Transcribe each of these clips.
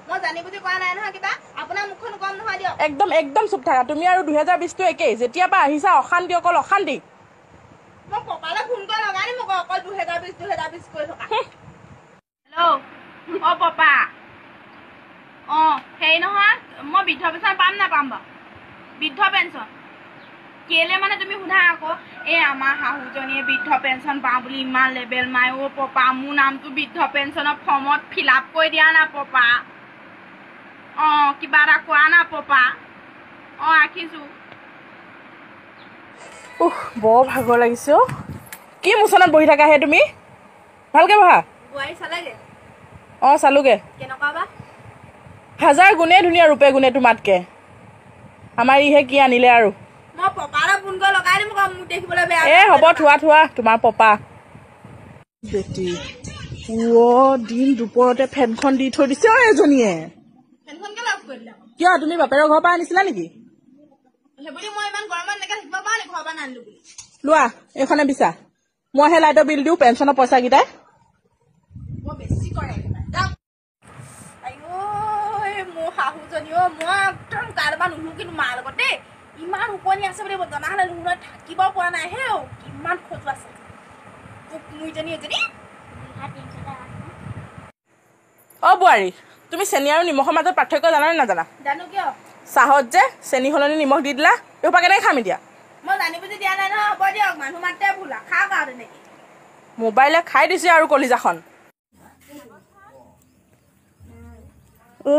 মই জানি বুজি কোৱা নাই নহয় কিবা, আপোনাৰ মুখখন কম নহয় দিয়ক। একদম একদম চুপ থাকা তুমি। আৰু 2020টো একেই, যেতিয়াৰ পৰা আহিছা অশান্তি, অকল অশান্তি। মই পপালৈ ফোন কৰি লগাই দিম আকৌ, অকল 2020 2020 কৈ থকা। হেল্ল' অ' পপা, অঁ হেৰি নহয়, মই বৃদ্ধ পেঞ্চন পাম নাপাম বাৰু? বৃদ্ধ পেঞ্চন কেলে মানে তুমি সোধা আকৌ। এই আমাৰ শাহুজনীয়ে বৃদ্ধ পেঞ্চন পাওঁ বুলি ইমান লেবেল মাৰে। অ' পপা, মোৰ নামটো বৃদ্ধ পেঞ্চনৰ ফৰ্মত ফিল আপ কৰি দিয়া না পপা। অঁ কিবা এটা কোৱা না পপা। অঁ ৰাখিছোঁ। উহ, বৰ ভাগৰ লাগিছে অ'। কি মোচনত বহি থাকা হে তুমি? ভালকে বহা। বোৱাৰী চালেগে? অঁ চালোগে। কেনেকুৱা বা? হাজাৰ গুণে ধুনীয়া, ৰূপে গুণে তোমাতকে। আমাৰ ইহে কি আনিলে আৰু। মই পপালৈ ফোন কৰি লগাই দিম আকৌ, মোক দেখিবলৈ বেয়া। এ হ'ব, থোৱা থোৱা তোমাৰ পপা। বেটি, অ' দিন দুপৰতে ফেনখন দি থৈ দিছে অ' এজনীয়ে। ফেনখন কেলে অফ কৰি দিলে আকৌ? কিয়, তুমি বাপেৰৰ ঘৰৰ পৰা আনিছিলা নেকি? সেইবুলি মই ইমান গৰমত এনেকে থাকিব পাৰোঁ নি, ঘৰৰ পৰা নানিলো বুলি? লোৱা এইখনে বিচা, মইহে লাইটৰ বিল দিওঁ পেঞ্চনৰ পইচাকেইটাই। মই বেছি কৰে একেবাৰে। যাওক। আইঐ মোৰ শাহুজনী অ', মই একদম কাইলৈৰ পৰা নুশু কিন্তু মাৰ লগত দেই। ইমান ওকণি আছে বুলি জনা হ'লে নুশু নহয়, থাকিব পৰা নাই হে অ', কিমান খজুৱাইছে কুকুৰজনী এজনী। অ' বোৱাৰী, তুমি চেনি আৰু নিমখৰ মাজত পাৰ্থক্য জানা নে নাজানা? জানো কিয়? চাহত যে চেনি সলনি নিমখ দি দিলা, এইসোপা কেনেকে খাম এতিয়া? মই জানি বুজি দিয়া নাই নহয়। হ'ব দিয়ক, মানুহ মাত্ৰে ভুল আৰু, খাওক আৰু তেনেকে। মোবাইলে খাই দিছে আৰু কলিজাখন। ঐ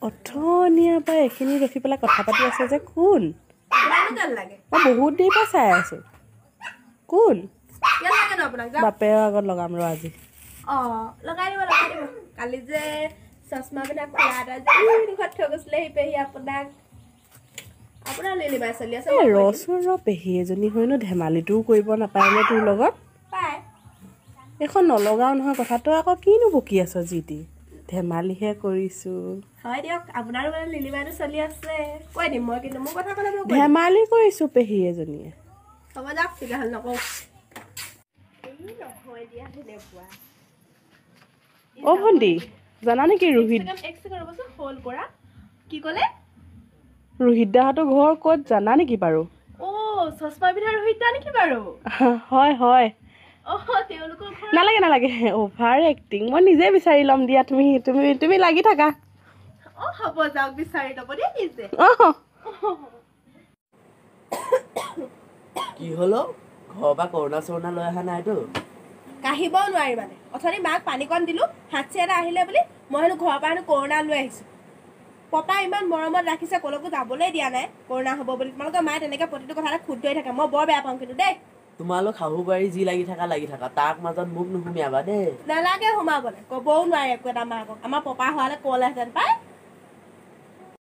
অথনিয়াৰ পৰা এইখিনি ৰখি পেলাই কথা পাতি আছে যে কোন? আপোনাকনো কেলে লাগে? মই বহুত দেৰিৰ পৰা চাই আছো। কোন? কেলে লাগেনো আপোনাক? যাওক। বাপেৰৰ আগত লগাম ৰ আজি। অঁ লগাই দিব, লগাই দিব। কালি যে চশমা পিন্ধা খুৰা এটা যে এইডোখৰত থৈ গৈছিলে সি পেহী আপোনাক, আপোনাৰ লিলিমাই চলি আছে। এ ৰচোন ৰ, পেহী এজনী হৈনো ধেমালিটোও কৰিব নাপায় নে তোৰ লগত? পায়। এইখন নলগাও নহয় কথা, তই আকৌ কিনো বকি আছ যি টি? ধেমালিহে কৰিছো। হয় দিয়ক, আপোনাৰো মানে লিলিমাইটো চলি আছে। কৈ দিম মই কিন্তু, মোৰ কথা ক'লে মই কৈ দিম। ধেমালি কৰিছো পেহী এজনীয়ে। হ'ব যাওক, তেতিয়াহ'লে নকওঁ। এই নহয় দিয়া তেনেকুৱা। অ' ভণ্টি, জানা নেকি ৰোহিত? এক ছেকেণ্ড ৰ'বচোন, হ'ল কৰা। কি ক'লে? ৰোহিত দাহঁতৰ ঘৰ ক'ত জানা নেকি বাৰু? অ' চশমা পিন্ধা ৰোহিত দা নেকি বাৰু? হয় হয়। অ' তেওঁলোকৰ ঘৰ। নালাগে নালাগে, অভাৰ এক্টিং, মই নিজে বিচাৰি ল'ম দিয়া। তুমি তুমি তুমি লাগি থাকা। অ' হ'ব যাওক, বিচাৰি ল'ব দেই নিজে। অ' কি হ'ল অ'? ঘৰৰ পৰা কৰোণা চৰোণা লৈ অহা নাইতো? কাঢ়িবও নোৱাৰি মানে। অথনি মাক পানীকণ দিলো, হাতচি এটা আহিলে বুলি মই হেনো ঘৰৰ পৰা হেনো কৰোণা লৈ আহিছো। পপা ইমান মৰমত ৰাখিছে, ক'লৈকো যাবলৈ দিয়া নাই কৰোণা হ'ব বুলি। তোমালোকৰ মায়ে তেনেকে প্ৰতিটো কথাতে খুদ ধৰি থাকে, মই বৰ বেয়া পাওঁ কিন্তু দেই। তোমালোক শাহু বোৱাৰী যি লাগি থাকা লাগি থাকা, তাক মাজত মোক নুসুমিয়াবা দেই। নালাগে সোমাবলৈ, ক'বও নোৱাৰে একো এটা মাকক। আমাৰ পপা হোৱালে ক'লেহেঁতেন পাই।